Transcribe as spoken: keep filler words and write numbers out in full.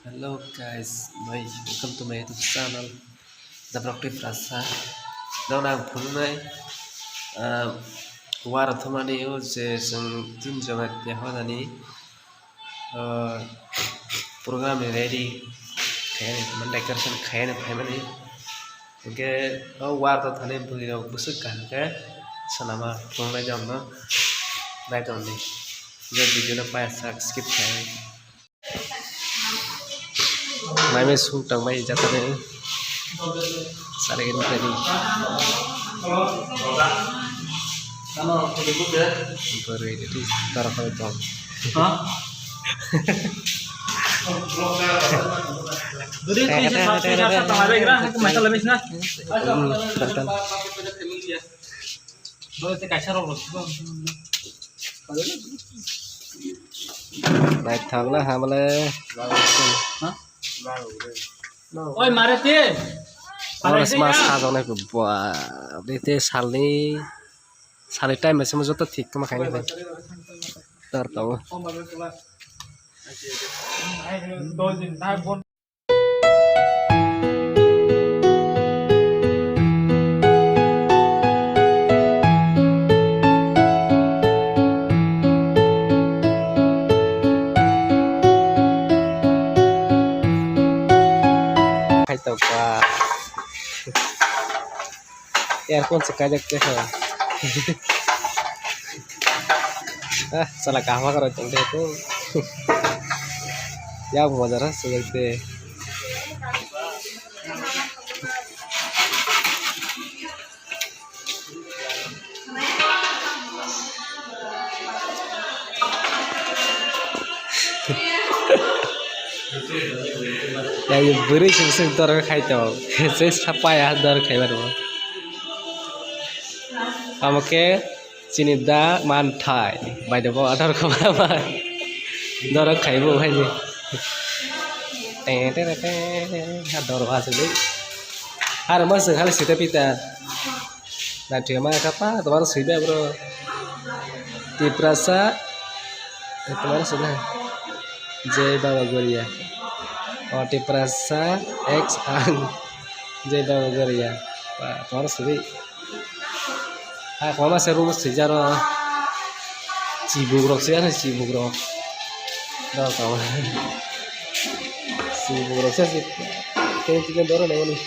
Hello guys, my welcome to my YouTube channel, The Productive Rasa. Down ang phunai, ah, war thumani o je seng tin jona te hodani, ah, program ni ready khaini, man decoration khaini phaimani. Oke, o war to thani bwrwi rok bwswk kaham khe swnama phunai jong no nai tongni. Je video no paya sak skip khai. Mai mai sung tang mai jatani. Sari ini tadi. Baru ini di taruh kali tong. Hah? Duduk di sini, satu satu tang ada kira, aku masalah bisnis. Hmm, betul. Naithok le hamle. Oi, mare te. Oro sma sajoknai khe bua. Bete salni, salni time se joto thik tongma khaini. Tor tongo. Khaitokba. Earphone se kaijak tei kha. Ah, sala kahma karo tong de ko. Ya moja ra se de. Ya, ya, bwrwi sung sung dor khai tong. Se sapaya dor khai ba rw. Amo khe chini da man thai. Bai de bo ador kho ba ma. Dor khai bo khai ni. Te te te te. Ha dor ba se de. Ar ma se khali sita pita. Naithok ma kha pa, tomar sui bai bro. Tiprasa, eh, tomar sui na. Jai Baba Goria. Oh, Tiprasa, ex ang. Jai Baba Goria. Pa, tomar sui. Ah, koma se room sui jaro. Chibuk rok sui ano, chibuk rok. Dao tao. Chibuk rok se si. Kau tiga doro na ni.